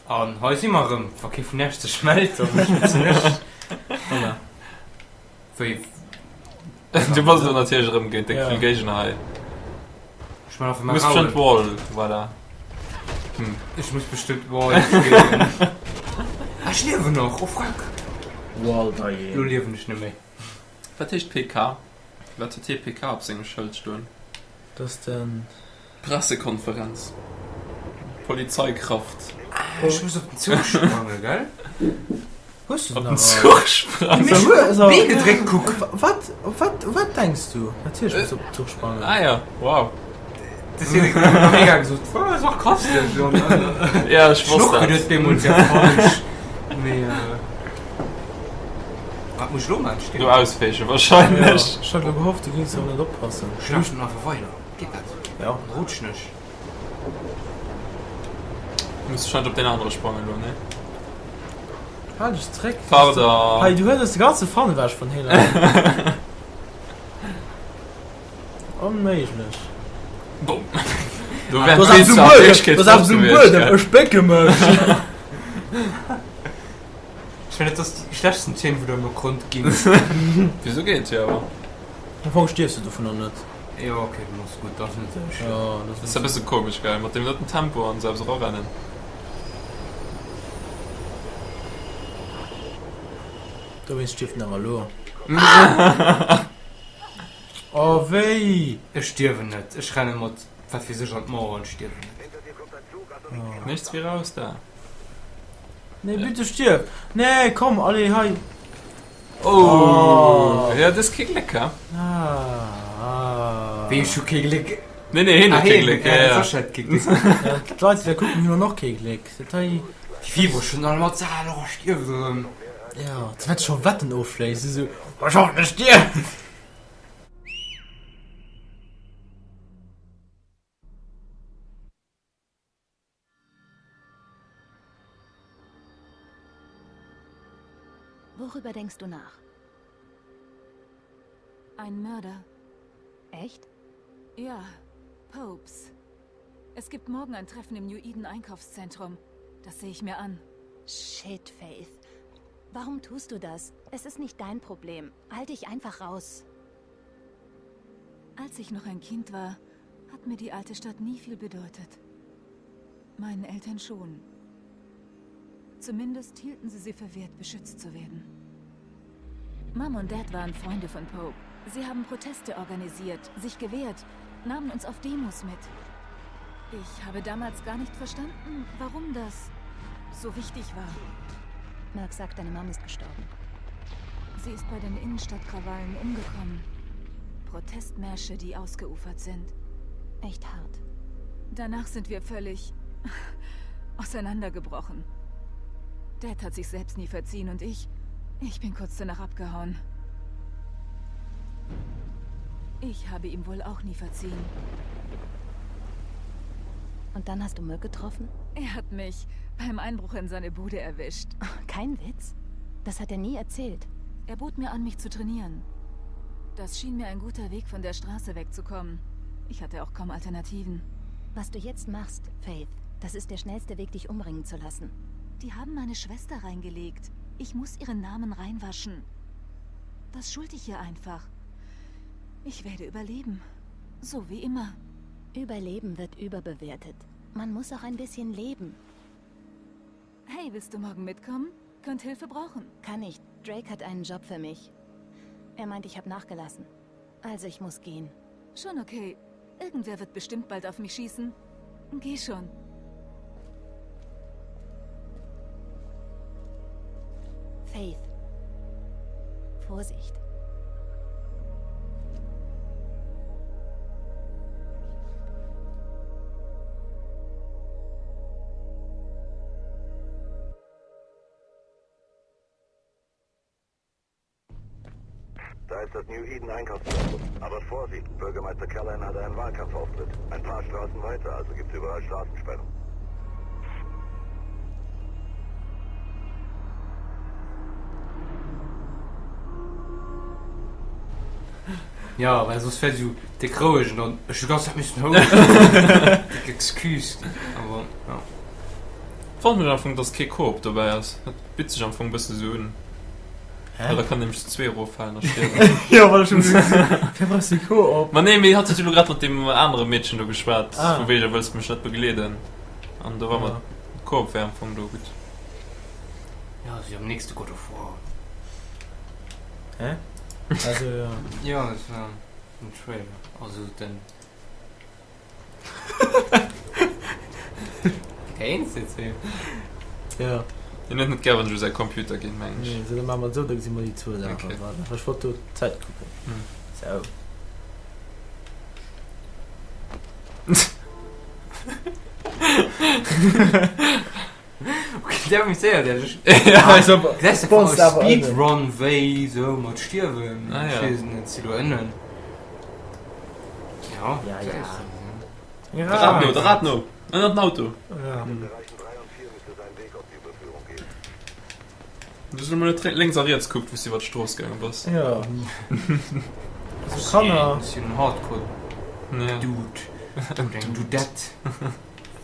An hei si mer erëm, wa kee vun Iech sech mellt, da schwätzen ech. Voilà. Wéi? Du bass elo natierlech erëm géint déck vill Géigner hei. Ech man einfach mal Muss bestimmt Wall, voilà. Hm. Ech muss bestimmt Wall spillen. Ah, ech liewen nach, oh fuck. Wall dying. Lo liewen ech net méi. Wat heescht PK? Wat huet hie PK op sengem Schëld stoen? Dat ass den. Pressekonferenz. Polizeikraft. Ah, ech muss op den Zuch sprangen, gell? Hues du Op den den awer? Zuch sprangen? B gedréckt, kuck! Wat, op wat, op wat denks du? Natierlech muss op den Zuch sprangen. Ah ja, wow. Das huet de mega gesot, oh, sarkastesch. Ja, ech wosst dat. dat. Deemools ja falsch. Mee, wat muss ech lo maachen? Do auswäichen wahrscheinlech. Ja, ech hat lo gehofft, du géings awer net oppassen. Ech lauschten einfach weider. Geet dat? Ja. Rutschen ech? Muss wahrscheinlech op deen anere sprangen lo, ne? Hal dech zréck. Pardon. Hei, du hues eis de ganze Fun ewech vun hinne. Onméiglech. Boom. Do wär Do ass eppes um d'Pizza Buedem, Fäegkeet do ass eppes um fort gewiescht, Buedem, gell? ech bécke mech. Ech mengen, dat ass déi schlechtsten Zeen, wou der elo konnt ginn. Wieso geet jo awer? Am Fong stierfs du dovunner net. Jo, ok, dann ass gutt, dann ass net esou schlëmm. Jo, dat ass e bësse komesch, gell, mat deem doten Tempo an selbst erarennen. Dowéinst stierft en awer elo. Oh wéi! Ech stierwen net, ech renne mat wat weess ech an d'Mauer an stierwen net. Nichts wie raus da. Nee, bitte stierf! Nee, komm, allez, hei! Oh! Ja, du hues kee Gléck, he? Ah. Wéi, ech hu kee Gléck? Nee, nee, hien huet kee Gléck, ja, ja. Sascha huet kee Gléck. D'Leit, déi da kucken, hunn och kee Gléck. Dat hei. Déi Fibere schon alle mat Saal, oh, stierf erëm. Ja, ze wat scho Wetten ofschléiss, esou, ech hoffen, ech stierf! Worüber denkst du nach? Ein Mörder. Echt? Ja, Popes. Es gibt morgen ein Treffen im New Eden Einkaufszentrum. Das sehe ich mir an. Shit, Faith. Warum tust du das? Es ist nicht dein Problem. Halt dich einfach raus. Als ich noch ein Kind war, hat mir die alte Stadt nie viel bedeutet. Meinen Eltern schon. Zumindest hielten sie sie für wert, beschützt zu werden. Mom und Dad waren Freunde von Pope. Sie haben Proteste organisiert, sich gewehrt, nahmen uns auf Demos mit. Ich habe damals gar nicht verstanden, warum das so wichtig war. Mark sagt, deine Mom ist gestorben. Sie ist bei den Innenstadtkrawallen umgekommen. Protestmärsche, die ausgeufert sind. Echt hart. Danach sind wir völlig auseinandergebrochen. Dad hat sich selbst nie verziehen und ich, ich bin kurz danach abgehauen. Ich habe ihm wohl auch nie verziehen. Und dann hast du Müll getroffen? Er hat mich beim Einbruch in seine Bude erwischt. Kein Witz? Das hat er nie erzählt. Er bot mir an, mich zu trainieren. Das schien mir ein guter Weg, von der Straße wegzukommen. Ich hatte auch kaum Alternativen. Was du jetzt machst, Faith, das ist der schnellste Weg, dich umbringen zu lassen. Die haben meine Schwester reingelegt. Ich muss ihren Namen reinwaschen. Das schuld ich ihr einfach. Ich werde überleben. So wie immer. Überleben wird überbewertet. Man muss auch ein bisschen leben. Hey, willst du morgen mitkommen? Könnt Hilfe brauchen. Kann nicht. Drake hat einen Job für mich. Er meint, ich habe nachgelassen. Also ich muss gehen. Schon okay. Irgendwer wird bestimmt bald auf mich schießen. Geh schon. Faith. Vorsicht. Da ist das New Eden Einkaufszentrum. Aber Vorsicht, Bürgermeister Callahan hat einen Wahlkampfauftritt. Ein paar Straßen weiter, also gibt's überall Straßensperren. Ja, well soss wär du déck roueg an dann ech hu ganz Zäit missen houschten. Déck Excuse, awer ja. Wonnert mech am Fong dass kee Koop dobäi ass. Dat bitt sech am Fong bësse sou un. Hä? Well da kann nämlech zu zwee eroffalen a stierwen. Jo, well ech hunn Fir brauchs de Koop? Ma nee, mee hatt huet jo lo grad mat deem anere Meedchen do geschwat, Ah. vu wéiger wëlls de mech net begleeden? An do war Ja. mat Koop wär am Fong do gutt. Ja, si am nächste God of War. Hä? Also ja. Ja, dat war den Trailer. Also den. Kéinst de ze. Ja. Hien huet net gär wann ech u säi Computer ginn, mengen ech. Nee, sou da maache mer et sou, da gesi mer déi zwou Saachen. Okay. Voilà. Ech wollt do d'Zäit kucken. Hm. Sou. Okay, der méi séier der ech. Ja, Gesäis de Spawns awer ënnen. Speedrun wéi sou mat stierwen. Ah, ja. Ech weess net, si do ënnen. Ja, Ja, ja. gesäis de, De Rad no, de Rad no! Ënnert den Auto! Ja. In den Bereichen 3 und 4 müsste sein Weg auf die Überführung gehen. Du hues elo mol net lénks a riets kuckt, wou s du iwwer d'Strooss gaange bass. Ja. Also Kanner. Ech sinn en Hardcore Ja. Dude. Oder eng Dudette.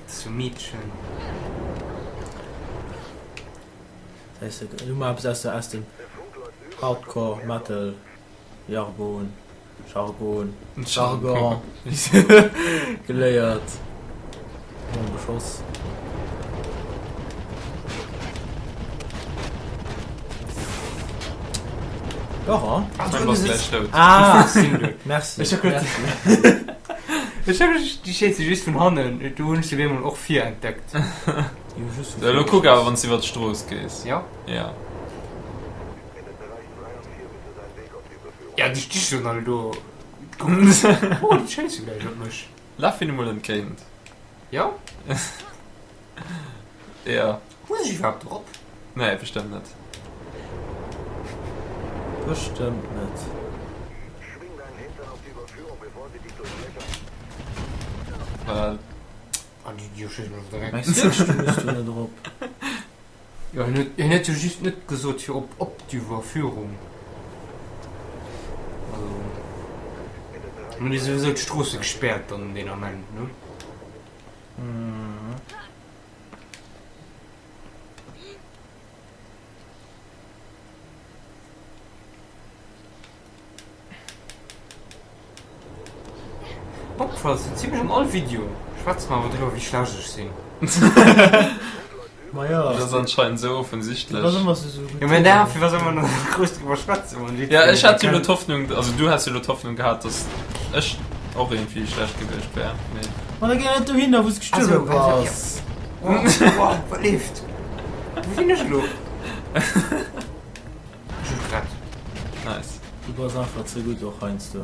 Zu Meedchen. Das heisst, du mol eppes aus der aus dem Hardcore Metal Jargon Jargon Jargon geléiert. Oh, Beschoss. Laurent? Ah, Mein bass gleich dout. Ah, Sinn du. merci. Ech hab grad- merci. Ech hab déi schéisst just vun hannen, do hunn ech se op eemol och vir entdeckt. Jo, just So, elo kuck awer, wann s du iwwer d'Strooss gees. Ja? Ja. Ja, déi sti schon alle do. Oh, déi schéisse gläich op mech. Laf hinnen emol entgéint. Ja? Ja. Muss ech iwwerhaapt drop? Nee, bestëmmt net. Bestëmmt net. Schwing deinen Hintern auf die Überführung, bevor sie dich durchlöchern. Well. Ah, déi, déi schéissen mech direkt. Mengs du wierklech, du musst do net erop? Jo, hien huet, hien huet jo just net gesot fir op, op d'Überführung. Also, hunn déi souwisou d'Stroosse gespäert dann deen Ament, ne? Mhm. Opgefall ass, zimmlech an all Video schwätze mer awer driwwer wéi schlecht ech sinn. Ma ja. Dat ass anscheinend esou Dat ass offensichtlech. ëmmer sou sou gutt. Jo mä da fir wat soll mer nach grouss driwwer schwätzen wann Ja, ech hat jo elo d'Hoffnung, also du has jo elo d'Hoffnung gehat, dass ech och iergendwéi schlecht gewiescht wär, mee. Ma da géi net dohinner wou s gestuerwe Also, also, ja. bass. Oh, oh, wat leeft? Wou sinn ech elo? Ech hu gerett. Nice. Du bass einfach ze gutt och heiansdo.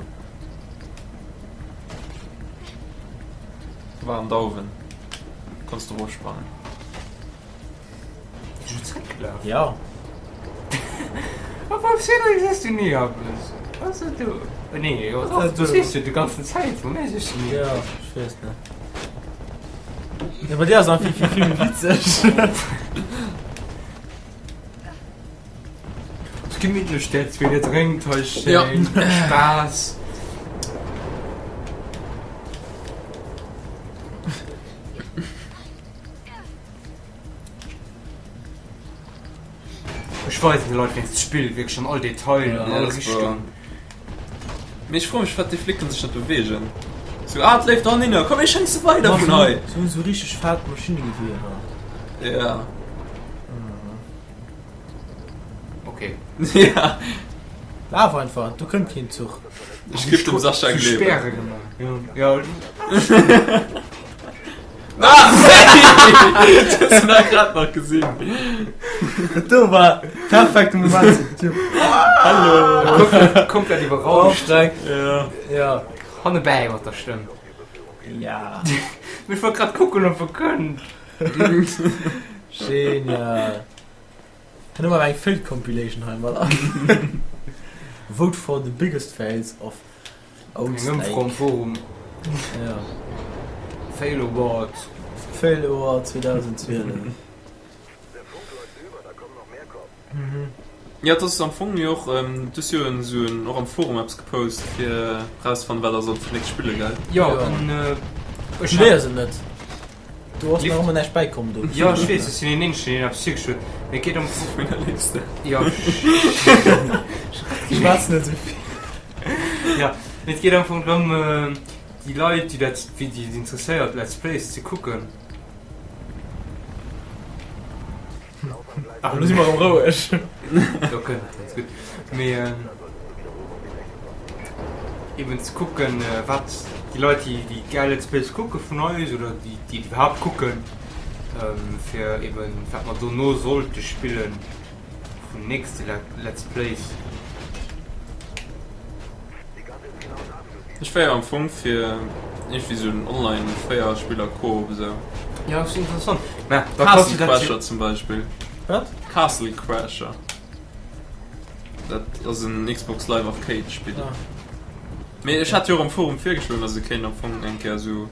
Waren Dauwen. Konns du erofsprangen. Sinn ech zréckgelaf? Ja. A beim Cédric sees du ni eppes. Was ass dat do? Nee, jo, Was doch, du do? sees jo déi ganzen Zäit, wou mir sech ni. Ja, ech weess net. Ja, bei dir ass einfach vill, vill méi witzeg. Gemittlech där zwee, dir drénkt hei schéin. Ja. Spaass. Ech weisen de Leit wéinst d'Spill wierklech an all Detail, an all Richtung. Mee ech froe mech firwat déi Flicken sech net beweegen. Sou, ah, et leeft dohinner, komm mir schéisse weider vun hei. Se hunn esou richteg fett Maschinnegewierer. Ja. Okay. Ja. Laf einfach, do kënnt keen Zuch. Ech giff dem Sascha gleewen. Sperre gemaach. Ja. Ah, nee! Das hun ech grad nach gesinn. Do war perfekte Moment. Hallo. Komplett, komplett iwwerrascht. Aufsteig. Ja. Ja. Hannebäi mat der Stëmm. Ja. Ech wollt grad kucken, ob e kënnt. Genial. Dann hu mer eng Fail Compilation hei mat. Vote for the biggest fails of Old Eng Ëmfro am Snake. Forum. Ja. Fail Award. Fail Award 2012. Der Funk läuft über, da kommen noch mehr Cops. Mhm. Ja, et ass am Fong jo och, du hues jo en esou en och am Forum eppes gepost fir rauszefannen, wat der sollt fir d'nächst spille, gell? Jo, Ja. en ech Du hat léiers et net. Do ass nach ëmmer näischt bäikomm do. Jo, ech weess, ech sinn deen Eenzegen, deen eppes virgeschloen huet. Mee et geet am Fong. Vun der Léifste. Jo. Schwätz net esou vill. Jo, mee et geet am Fong drëm, déi Leit, déi dat, déi et interesséiert, Let's Plays ze kucken. Ach, elo si mer erëm roueg. Do kënnt et ganz gutt. Mee eben ze kucken, wat déi Leit, déi déi gäil Let's Plays kucke vun eis oder déi déi et iwwerhaapt kucken, fir eben wat mer dono sollte spillen vun nächste Let's Plays. Ech wär jo am Fong fir iergendwéi sou en online 4 Spiller Coop esou. Jo ass interessant. Mä da kanns Castle du dat jo. Crasher zum Beispill. Wat? Castle Crasher. Dat ass en Xbox Live Arcade Spill. Ah. Mee ech hat jo och am Forum virgeschloen, dass e kéint am Fong eng Kéier esou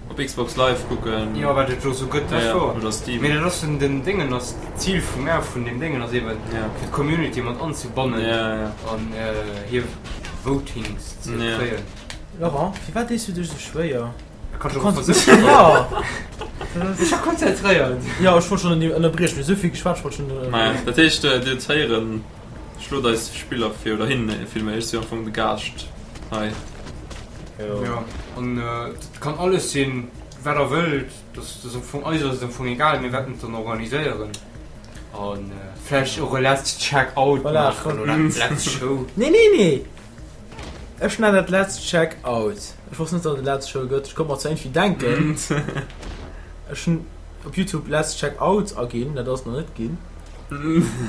op Xbox Live kucken. Jo wat et do sou gëtt, dat ass Ja, wouer. oder Steam. Mee dat ass den den Déngen ass d'Zil vum mär vun deem Déngen ass eben Ja. fir d'Community mat anzebannen Ja, ja. an hir Votings ze Ja. kréien. Laurent, firwat dees du dech sou schwéier? Da kann ech Du och kanns versuchen. Ja! Ech war konzentréiert. Ja, ech wollt schon ënnerbriechen, du hues souvill geschwat, ech wollt schon. Maja, dat heescht, dir hutt héieren, schlot eis Spiller vir, oder hinn villméi, ech si am Fong de Gaascht hei. Jo. Ja, an et kann alles sinn, wat der wëllt. Dat ass am Fong, eis ass et am Fong egal, mir wäerten et dann organiséieren. An vläicht och e Let's Check Out Voilà, ech maachen wollt. oder Let's Show. Nee, nee, nee! Ech nennen dat Let's Check Out. Ech wosst net, datt et e Let's Show gëtt. Ech konnt mer zwar iergendwéi denken. Ech hunn op Youtube Let's Check Out aginn, dat ass nach net ginn.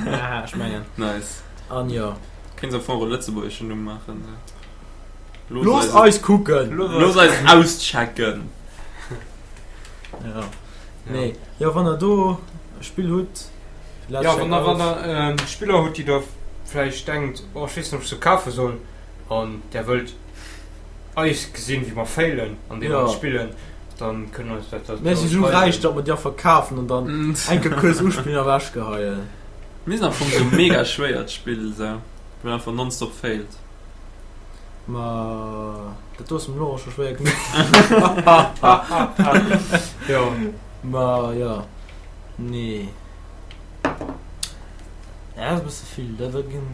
Haha, ech mengen. Nice. An jo. Kéints am Fong och e lëtzebuergeschen Numm maachen. Looss eis kucken! Looss eis auschecken! Ja. Nee. Jo, wann der do e Spill hutt, Let's Ja, Check wann der, wann Out. der Spiller hutt, déi der vläicht denkt, oh, ech weess net, ob ech se kafe soll, an där wëllt eis gesinn, wéi mer failen an deem Ja. mer spillen, dann kënnt der eis dat dat Mir si sou schreiwen. räich, datt mer déi einfach kafen an dann eng Kéier kuerz uspillen a ewechgeheien. Mir sinn am Fong sou mega schwéiert Spill, sou, wou een einfach nonstop failt. Ma dat do ass dem Laurent scho schwéier genuch. Jo. Ma jo. Nee. Ja, ass e bësse vill. Dat dat ginn.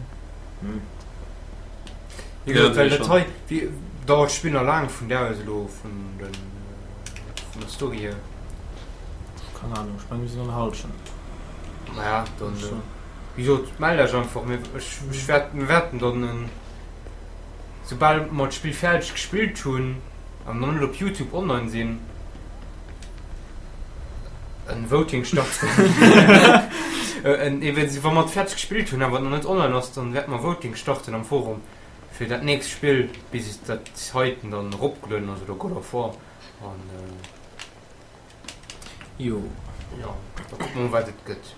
Hm. Wéi Ja, gesot, well nee, dat schon. hei, wéi, dauert d'Spill nach laang vun där aus elo, vun den, vun der Story hier? Keng Ahnung, ech mengen mir sinn an der Halschent. Naja, dann, wéi gesot, mellt iech einfach. Mir, ech, ech wäert, mir wäerten dann en. Soubal mer d'Spill fäerdeg gespillt hunn an nach net op Youtube online sinn, en Voting starten. Nee, wa mer et fäerdeg gespillt hunn awer et nach net online ass, dann wäerte mer Voting starten am Forum fir dat nächst Spill, bis dat heiten dann eropgelueden ass oder God of War. An Jo. jo, da kucke mer mol wat et gëtt.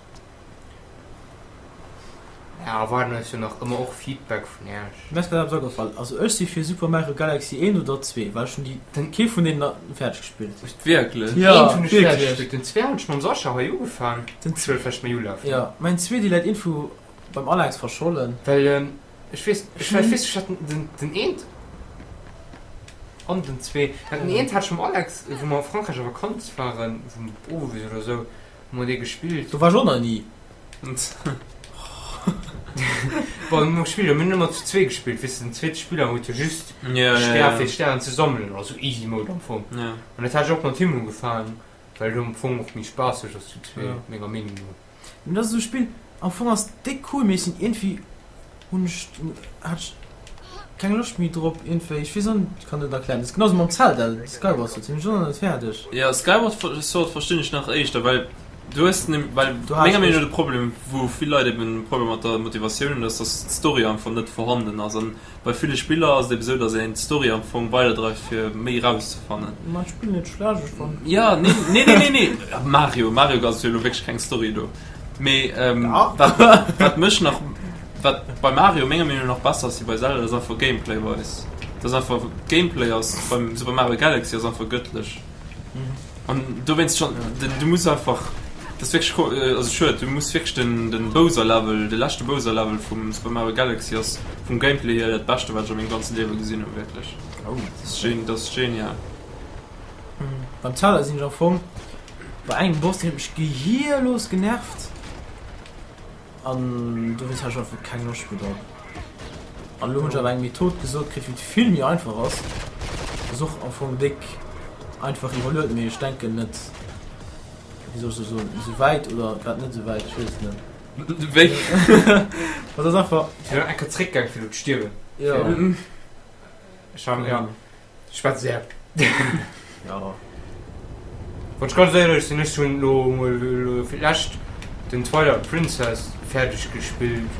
Mär erwaarden eis jo nach ëmmer och Feedback vun Äerch. Mir ass grad eppes agefall, also ech si fir Super Mario Galaxy 1 oder 2, well ech hunn déi Den kee vun deenen fäerdeg gespillt. Wierklech? Ja, Eent hunn ech fäerdeg wierklech. gespillt, den 2 hunn ech mam Sascha hei ugefaang. Den Ech wëll vläicht méi ulafen. Ja, mäin 2 dee läit iergendwou beim Alex verschollen. Well ech weess, ech well ech weess, ech hat den den eent an den 2, den eent hat ech mam Alex, wou mer a Frankräich a Vakanz waren, wou owes oder sou, Hu mer dee gespillt? Do war ech och nach ni. Bon, mir hu gespillt, mir hunn ëmmer zu zwee gespillt, weess de, den zweete Spiller huet jo just Ja, ja, Stär ja. fir Stären ze sammelen, also easy mode am Fong. Ja. An dat hat ech och mat him ugefaangen, well et am Fong och méi spaasseg ass zu zwee, Ja. menger Meenung no. Mee dat ass esou e Spill, am Fong ass déck cool, mee ech sinn iergendwéi hunn ech hat ech keng Loscht méi drop iergendwéi, ech weess och net, ech kann net erklären. Dat ass genau sou mam Zelda, Skyward Sword, sinn ech och nach net fäerdeg. Ja, Skyward Sword verstinn ech nach éischter, well du hues nem, well Du has menger Meenung no ech. de Problem, wou vill Leit eben e Problem mat der Motivatioun hunn, ass dass d'Story einfach net vorhanden ass an Bei ville Spiller ass et eben esou, dass een d'Story am Fong weiderdreift fir méi erauszefannen. Ma ech spillen net schlecht, ech fannen. Ja, nee, nee, nee, nee, nee. Mario, Mario ass jo elo wierklech keng Story do. Mee wat, wat mech nach, wat bei Mario menger Meenung no nach besser ass wéi bei Zelda, dat ass einfach Gameplay-weis. Dat ass einfach, Gameplay ass beim Super Mario Galaxy ass einfach gëttlech. An dowéinst schon, den, du muss einfach, dat ass wierklech ko, also schued, du muss wierklech den, den Bowser Level, de leschte Bowser Level vum Super Mario Galaxy ass vum Gameplay hier dat beschte wat ech a mengem ganze Liewe gesinn hunn, wierklech. Oh. Dat ass gen, dat ass genial. Beim Zelda sinn ech am Fong bei engem Boss, deen huet mech gehierlos genervt an dowéinst hat ech einfach keng Loscht méi drop. An elo hunn ech awer eng Method gesot kritt, wéi et vill méi einfach ass. Ass och am Fong déck einfach iwwerluet, mee ech denken net, wéi soll ech dat soen, esou wäit oder grad net esou wäit, ech weess et net. Wéi? Dat ass einfach. Ech sinn eng Kéier zréckgaang fir do ze stierwen. Jo. Ech han, ja. Ech war sehr. Ja. Wann ech ganz éierlech sinn, ech hunn elo mol elo fir d'lescht den Twilight Princess fäerdeg gespillt.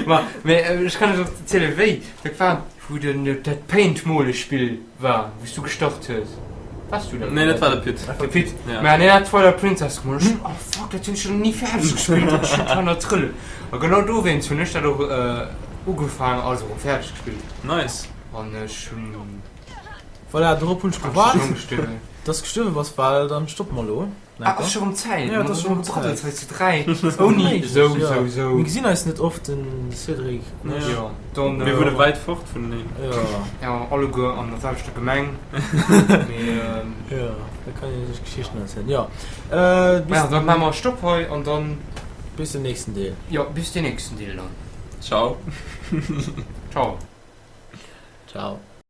Ma, mee ech kann lech och erzielen wéi. Dat war wou den dat Paint mole Spill war, wou s du gestart hues. Wars du dat? Nee, dat war de Pit. De Pit. Ja. Mä nee, dat Twilight Princess gemol. Ech, oh fuck, dat hunn ech jo ni fäerdeg gespillt, dat shit hannertrëll. A genau dowéinst hunn ech dat och ugefaangen, also erëm fäerdeg gespillt. Nice. An ech hunn. Voilà, dorop hunn ech gewaart, dass gestuerwe bass, well dann stoppe mer elo. Ah, ass scho rëm Zäit? Ja, et ass scho rëm Zäit. Zäit. Hei zu 3, ouni esou, esou, esou. Mir gesinn eis net oft, den Cédric an ech. Jo, dann. Mir wunne wäit fort vuneneen. Jo. Jo, alleguer an der selwechter Gemeng. Mee. Jo, da kann ee sech Geschichten erzielen. Jo. Bis. Ja, dann maache mer Stopp hei an dann. Bis den nächsten Deel. Jo, bis den nächsten Deel dann. Ciao. Ciao. Ciao.